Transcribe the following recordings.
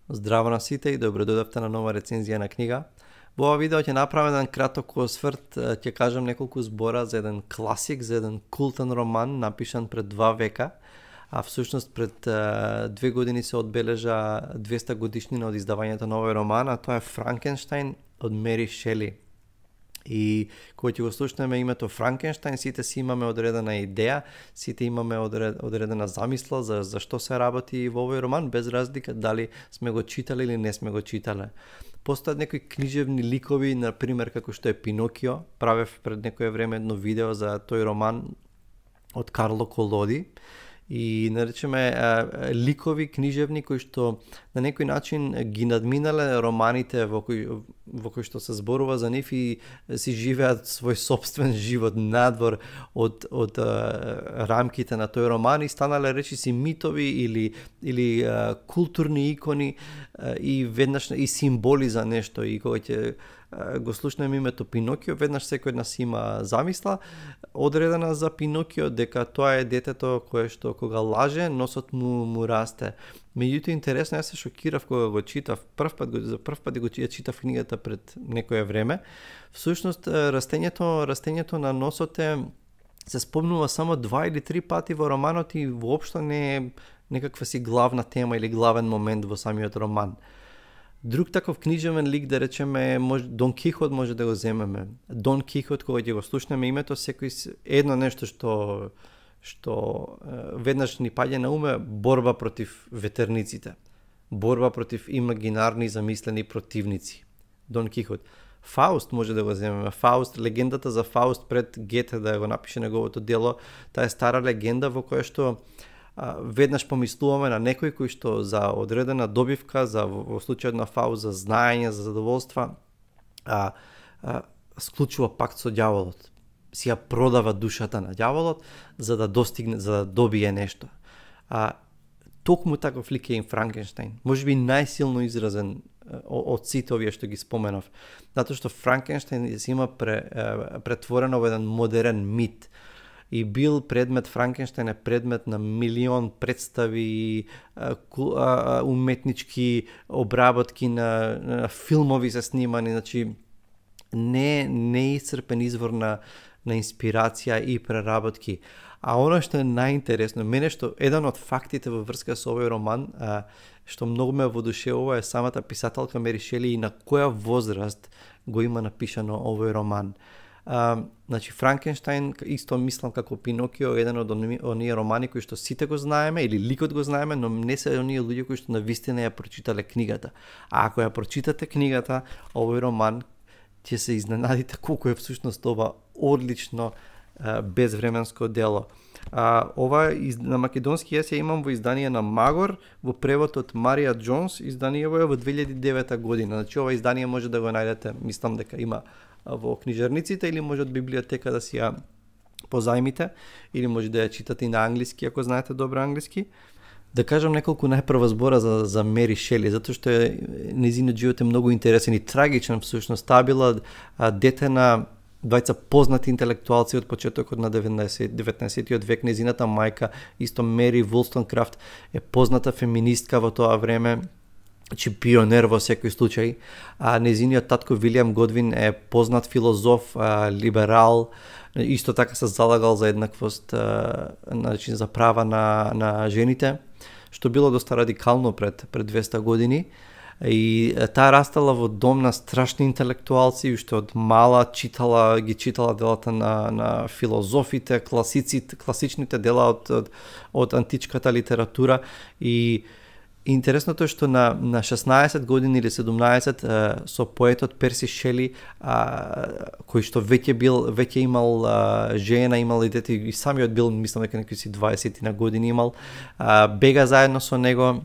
Здраво на сите и добродојавте на нова рецензија на книга. Во ова видео ќе направам еден краток осврт, ќе кажам неколку збора за еден класик, за еден култен роман напишан пред 2 века, а всушност пред 2 години се одбележа 200 годишнина од издавањето на овој роман, а тоа е Франкенштајн од Мери Шели. И кога ќе го слушнеме името Франкенштајн, сите си имаме одредена идеја, сите имаме одредена замисла за што се работи во овој роман, без разлика дали сме го читале или не сме го читале. Постојат некои книжевни ликови, например како што е Пинокио, правев пред некое време едно видео за тој роман од Карло Колоди, и наречеме ликови книжевни кои што на некој начин ги надминале романите во кои што се зборува за нив и си живеат свој собствен живот надвор од рамките на тој роман и станале речиси митови или културни икони и веднаш и символи за нешто. И кога ќе го слушнеме името Пинокио, веднаш секој од нас има замисла одредена за Пинокио, дека тоа е детето кое што кога лаже, носот му расте. Меѓутоа интересно, јас се шокирав кога го читав, за прв пат го читав книгата пред некое време. Всушност растењето на носот се спомнува само 2 или 3 пати во романот и воопшто не е некаква си главна тема или главен момент во самиот роман. Друг таков книжевен лик, да речеме, Дон Кихот може да го земеме. Дон Кихот, кога ќе го слушнеме името, секој едно нешто што веднаш ни паѓа на уме, борба против ветерниците. Борба против имагинарни замислени противници. Дон Кихот. Фауст може да го земеме. Фауст, легендата за Фауст пред Гете да го напише неговото дело, таа е стара легенда во која што веднаш помислуваме на некој кој што за одредена добивка, во случајот на Фауст за знаење, за задоволства, склучува пакт со ѓаволот. Си ја продава душата на ѓаволот за да добие нешто. Токму таков лик е и Франкенштајн. Можеби најсилно изразен од сите овие што ги споменав. Затоа што Франкенштајн се има претворено во еден модерен мит. И бил предмет, Франкенштајн е предмет на милион представи, уметнички обработки, на филмови се снимани, значи не исцрпен извор на инспирација и преработки. А оно што е најинтересно, мене што еден од фактите во врска со овој роман, што многу ме воодушевува е самата писателка Мери Шели и на која возраст го има напишано овој роман. Значи Франкенштајн исто мислам како Пинокио, еден од оние романи кои што сите го знаеме или ликот го знаеме, но не се оние луѓе кои што навистина ја прочитале книгата. А ако ја прочитате книгата, овој роман, ќе се изненадите колку е всушност ова одлично безвременско дело. Ова на македонски јас ја имам во издание на Магор, во превод од Марија Джонс, изданието е во 2009 година. Значи ова издание може да го најдете, мислам дека има во книжарниците или може од библиотека да си ја позајмите или може да ја читате и на англиски ако знаете добро англиски. Да кажам неколку најпрва збора за Мери Шели, затоа што нејзиниот живот е многу интересен и трагичен всушност. Таа била дете на двајца познати интелектуалци од почетокот на 19 век. Нејзината мајка, исто Мери Волстонкрафт, е позната феминистка во тоа време, чи пионер во секој случај. Нејзиниот татко Вилијам Годвин е познат филозоф, либерал, исто така се залагал за еднаквост, значи за права на жените, што било доста радикално пред 200 години. И таа растала во дом на страшни интелектуалци, уште од мала ги читала делата на филозофите, класичните дела од античката литература. И интересното е што на 16 години или 17 со поетот Перси Шели, кој што веќе имал жена, имал и дете, и самиот бил, мислам дека некои си 20 на години имал, бега заедно со него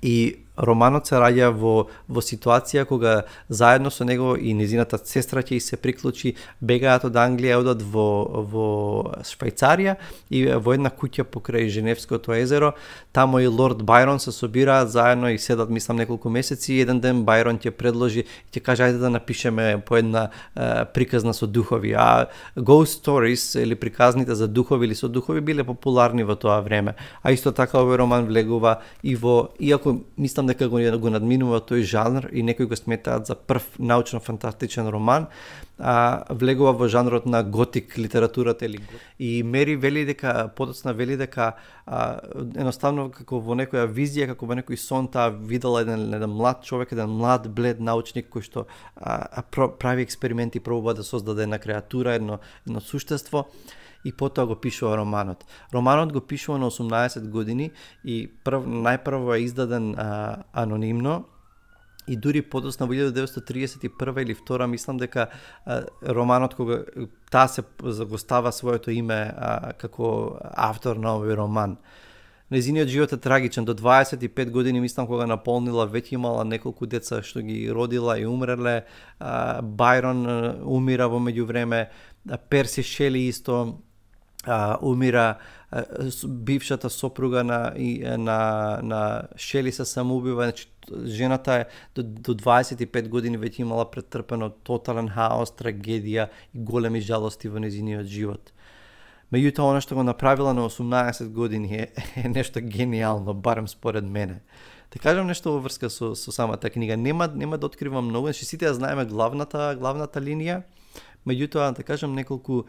и романот се раѓа во ситуација кога заедно со него и незината сестра ќе се приклучи, бегаат од Англија, одат во Швајцарија и во една куќа покрај Женевското езеро. Тамо и лорд Бајрон се собираат заедно и седат, мислам, неколку месеци. Еден ден Бајрон ќе предложи, ќе каже ајде да напишеме по една приказна со духови. Ghost stories или приказните за духови или со духови биле популарни во тоа време. А исто така овој роман влегува и иако мислам дека го надминува тој жанр и некои го сметаат за прв научно-фантастичен роман, влегува во жанрот на готик литературата и Мери вели дека подоцна вели дека едноставно како во некоја визија, како во некој сон таа видела еден млад човек, еден млад блед научник кој што прави експерименти, пробува да создаде една креатура, едно суштество и потоа го пишува романот. Романот го пишува на 18 години и најпрво е издаден анонимно и дури подоцна во 1931 или 2 мислам дека романот кога таа се го става своето име како автор на овој роман. Незиниот живот е трагичен. До 25 години, мислам, кога наполнила, веќе имала неколку деца што ги родила и умреле. Бајрон умира во меѓувреме. Перси Шели исто умира. Бившата сопруга на Шели се самоубива. Значи, жената е до 25 години веќе имала претрпено тотален хаос, трагедија и големи жалости во незиниот живот. Меѓутоа, она што го направила на 18 години е нешто гениално, барем според мене. Да кажам нешто во врска со самата книга. Нема да откривам многу, значи сите ја знаеме главната линија, меѓутоа да кажам неколку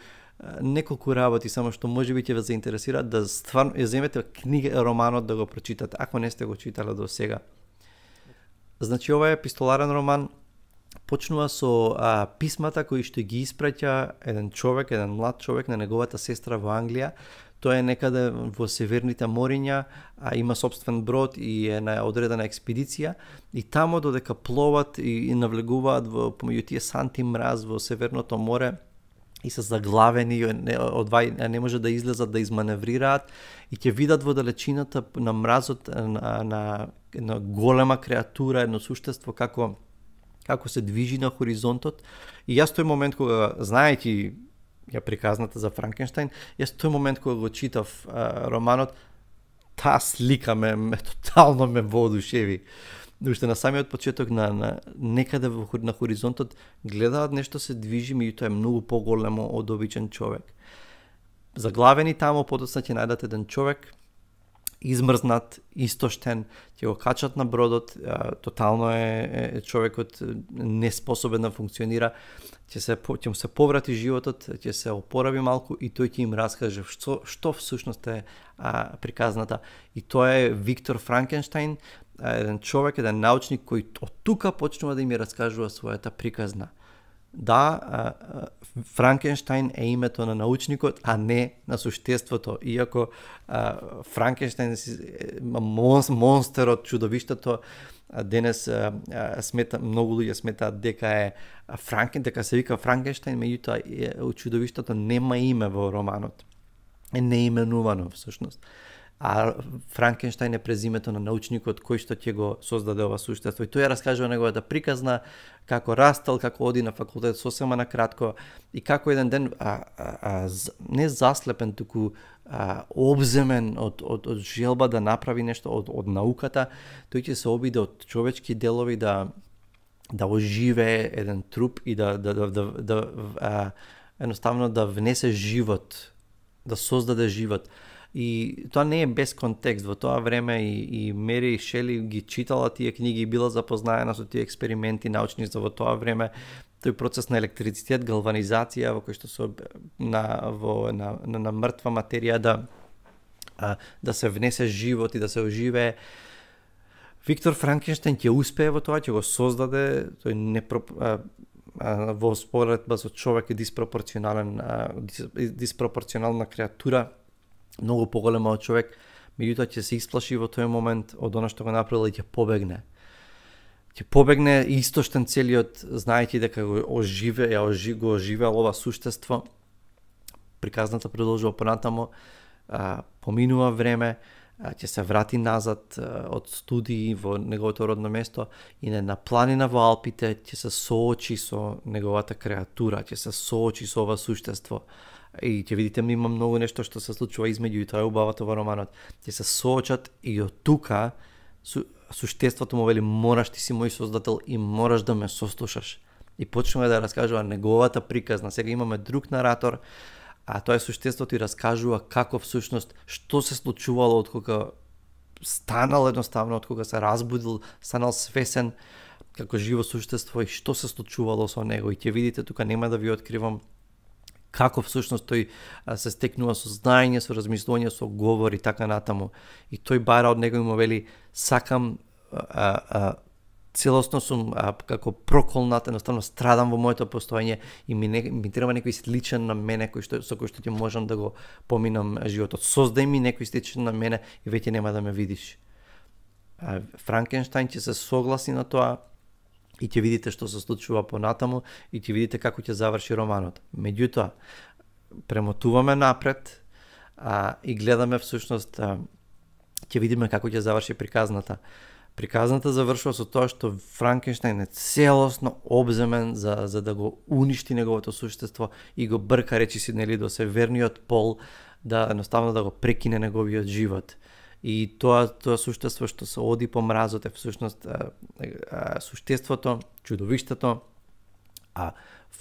работи само што можеби ќе ве заинтересираат да стварно ја земете романот да го прочитате, ако не сте го читале до сега. Значи ова е епистоларен роман. Почнува со писмата кои што ги испраќа еден млад човек на неговата сестра во Англија. Тој е некаде во северните мориња, има собствен брод и е на одредена експедиција и тамо додека пловат и навлегуваат во помеѓу тие санти мраз во Северното море и се заглавени, не може да излезат да изманеврираат и ќе видат во далечината на мразот на голема креатура, едно суштество како се движи на хоризонтот. И јас тој момент кога, знаејќи ја приказната за Франкенштајн, јас тој момент кога го читав романот, таа слика тотално ме воодушеви. Уште на самиот почеток некаде на хоризонтот гледаат нешто се движи, меѓутоа е многу поголемо од обичен човек. Заглавени тамо, подоцна ќе најдат еден човек, измрзнат, истоштен, ќе го качат на бродот, тотално е човекот неспособен да функционира, ќе му се поврати животот, ќе се опорави малку и тој ќе им раскаже што всушност е приказната. И тоа е Виктор Франкенштајн, еден човек, еден научник кој од тука почнува да им ја раскажува својата приказна. Да, Франкенштајн е името на научникот, а не на суштеството. Иако Франкенштајн монстерот, чудовиштето, денес многу луѓе сметаат дека е дека се вика Франкенштајн, меѓутоа чудовиштето нема име во романот. Е неименувано всушност. А Франкенштајн е презимето на научникот кој што ќе го создаде ова суштество. И тој ја раскажува неговата приказна, како растел, како оди на факултет сосема на кратко и како еден ден не заслепен, туку обземен од желба да направи нешто од науката, тој ќе се обиде од човечки делови да оживее еден труп и да едноставно да внесе живот, да создаде живот. И тоа не е без контекст. Во тоа време и Мери Шели ги читала тие книги и била запознаена со тие експерименти научни за во тоа време. Тој процес на електрицитет, галванизација, во кој што се на мртва материја да се внесе живот и да се оживее. Виктор Франкенштајн ќе успее во тоа, ќе го создаде, тој во споредба со човек е диспропорционална креатура, многу поголема од човек, меѓутоа ќе се исплаши во тој момент од она што го направил и ќе побегне. Ќе побегне истоштен целиот, знаејќи дека го оживеал ова суштество. Приказната продолжува понатамо, поминува време, ќе се врати назад од студии во неговото родно место и на планина во Алпите ќе се соочи со неговата креатура, ќе се соочи со ова суштество. И ќе видите, има многу нешто што се случува измеѓу и тоа е убавото во романот. Ќе се соочат и од тука суштеството му вели мораш, ти си мој создател и мораш да ме сослушаш. И почнува да раскажува неговата приказна. Сега имаме друг наратор, а тоа е суштеството и раскажува како всушност што се случувало од кога станал едноставно, од кога се разбудил, станал свесен како живо суштество и што се случувало со него. И ќе видите, тука нема да ви откривам како всушност тој се стекнува со знаење, со размислување, со говор и така натаму. И тој бара од него и му вели, сакам, целосно сум како проколнат, едноставно страдам во моето постоење и ми треба некој сличен на мене со кој што ќе можам да го поминам животот. Создај ми некој сличен на мене и веќе нема да ме видиш. Франкенштајн ќе се согласи на тоа и ќе видите што се случува понатаму и ќе видите како ќе заврши романот. Меѓутоа, премотуваме напред и гледаме всушност, ќе видиме како ќе заврши приказната. Приказната завршува со тоа што Франкенштајн е целосно обземен за да го уништи неговото суштество и го брка, речиси, нели, до северниот пол, да едноставно да го прекине неговиот живот. И тоа суштество што се оди по мразот е всушност суштеството, чудовиштето, а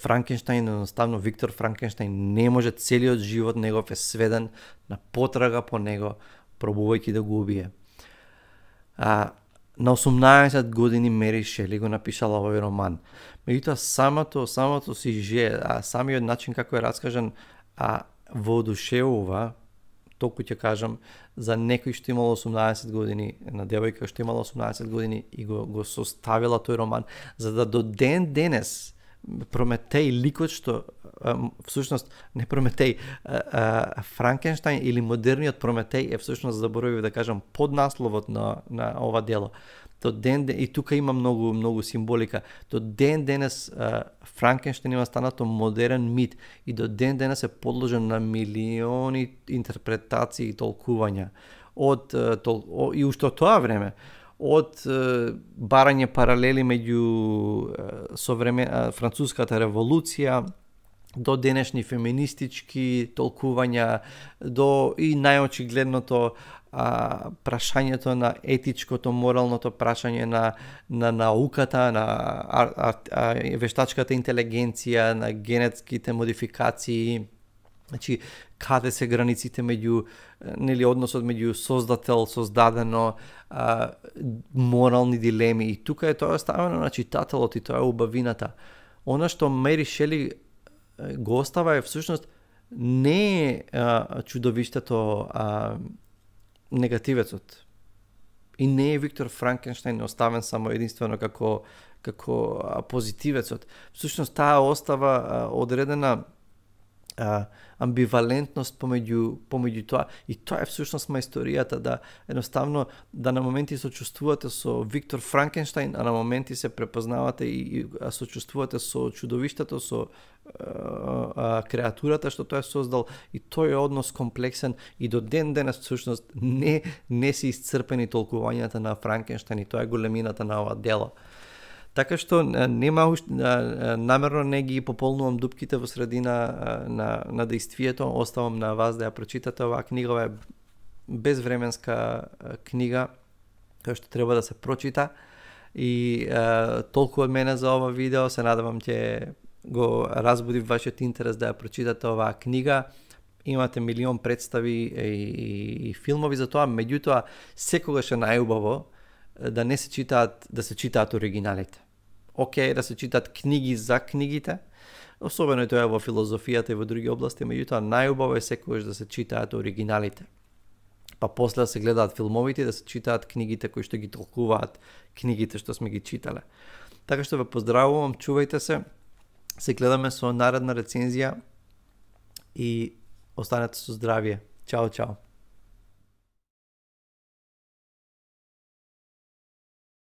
Франкенштајн, едноставно Виктор Франкенштајн не може, целиот живот негов е сведен на потрага по него, пробувајќи да го убие. На 18 години Мери Шели го напишала овој роман. Меѓутоа самото сиже, самиот начин како е раскажан, воодушевува, толку ќе кажам, за некој што имало 18 години, на девојка што имала 18 години и го составила тој роман, за да до ден денес Прометеј, ликот што всушност не Прометеј, Франкенштајн или модерниот Прометеј е всушност, заборавив да кажам, поднасловот на ова дело. И тука има многу символика. До ден денес Франкенштајн има станато модерен мит и до ден денес е подложен на милиони интерпретации и толкувања. И уште од тоа време, од барање паралели меѓу француската револуција до денешни феминистички толкувања, до и најочигледното прашањето на етичкото, моралното прашање на науката, на вештачката интелигенција, на генетските модификации. Значи, каде се границите меѓу, нели, односот меѓу создател, создадено, морални дилеми. И тука е тоа ставено на читателот и тоа е убавината. Она што Мери Шели го остава е всушност не чудовиштето, негативецот. И не е Виктор Франкенштајн оставен само единствено како позитивецот. Всушност таа остава одредена амбивалентност помеѓу тоа. И тоа е всушност мајсторијата, да едноставно да на моменти сочувствувате со Виктор Франкенштајн, а на моменти се препознавате и сочувствувате со чудовиштето, со креатурата што тој е создал, и тој е однос комплексен и до ден денес всушност не се исцрпени толкувањата на Франкенштајн, и тоа е големината на ова дело. Така што намерно не ги пополнувам дупките во средина на действието, оставам на вас да ја прочитате. Оваа книга е безвременска книга, која што треба да се прочита. И толку од мене за ова видео, се надевам ќе го разбуди вашиот интерес да ја прочитате оваа книга. Имате милион представи и филмови за тоа, меѓутоа секогаш е најубаво да не се читаат, да се читаат оригиналите. Океј, да се читаат книги за книгите, особено тоа во филозофијата и во други области, меѓутоа најубаво е секогаш да се читаат оригиналите. Па после да се гледаат филмовите и да се читаат книгите кои што ги толкуваат книгите што сме ги читале. Така што ве поздравувам, чувајте се гледаме со наредна рецензија и останете со здравје. Чао, чао.